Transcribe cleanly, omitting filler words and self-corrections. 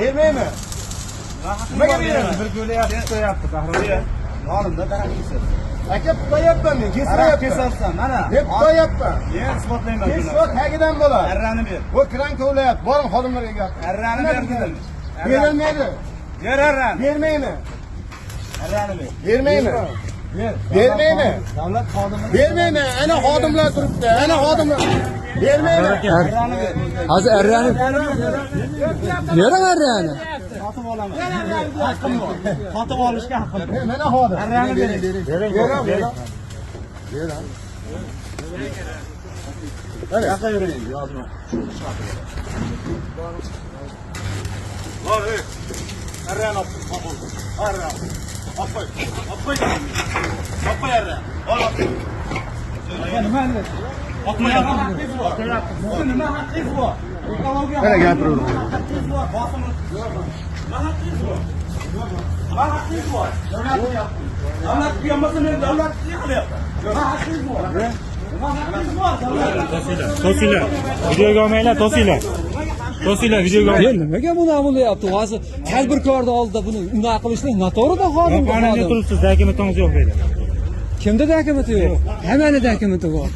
Bermayman. Nimaga beraman? Bir go'layapti, qo'yapti Bahrom. Olimda daraxt kesasiz. Aka, tutayapman men, Daraxt kesmayapman. kesarsan, mana. Deb tutayapman. Men isbotlayman. Kesib tagidan bo'ladi. Arrani ber. Bu kran kovlayapti. Boring, xodimlarga gapiring. Arrani ber dedim. Berilmaydi. Ber arrani. Bermayman. Arrani ber. Bermayman. Ber. Bermayman. Davlat xodimi. Bermayman. Ana xodimlar turibdi. Ana xodimlar. Bermayman. Arrani ber. Hozir arrani bering, arrani. Sotib olaman. Haqqim bor. Sotib olishga haqqim bor. Mana xodim. Arrani bering. Bering. Bering. Bering. Yoqqa yuring, yozma. Arrani olib qo'y. Arrani. Olib qo'y. Olib qo'y. Olib qo'y arrani. Ol, ol. Nima haqqingiz bor? Sizni nima haqqingiz bor? Ekologiya. Mana gapiravering. Haqqingiz bor. Bosim. Nima haqqingiz bor? Nima haqqingiz bor? Davlat qilganmasa, men davlat qilyapman. Nima haqqingiz bor? Nima haqqingiz bor? Davlat. To'singlar. Videoga olmanglar, to'singlar. To'singlar, videoga Ya olmanglar. nimaga buni bo'lyapti? Hozir tadbirkorni oldida buni unaqa qilishlik noto'g'ri-da, xodimga Qonunga xodim. turibsiz, dokumentingiz yo'q deydi. Kimda dokumenti yo'q? Hammani dokumenti bor.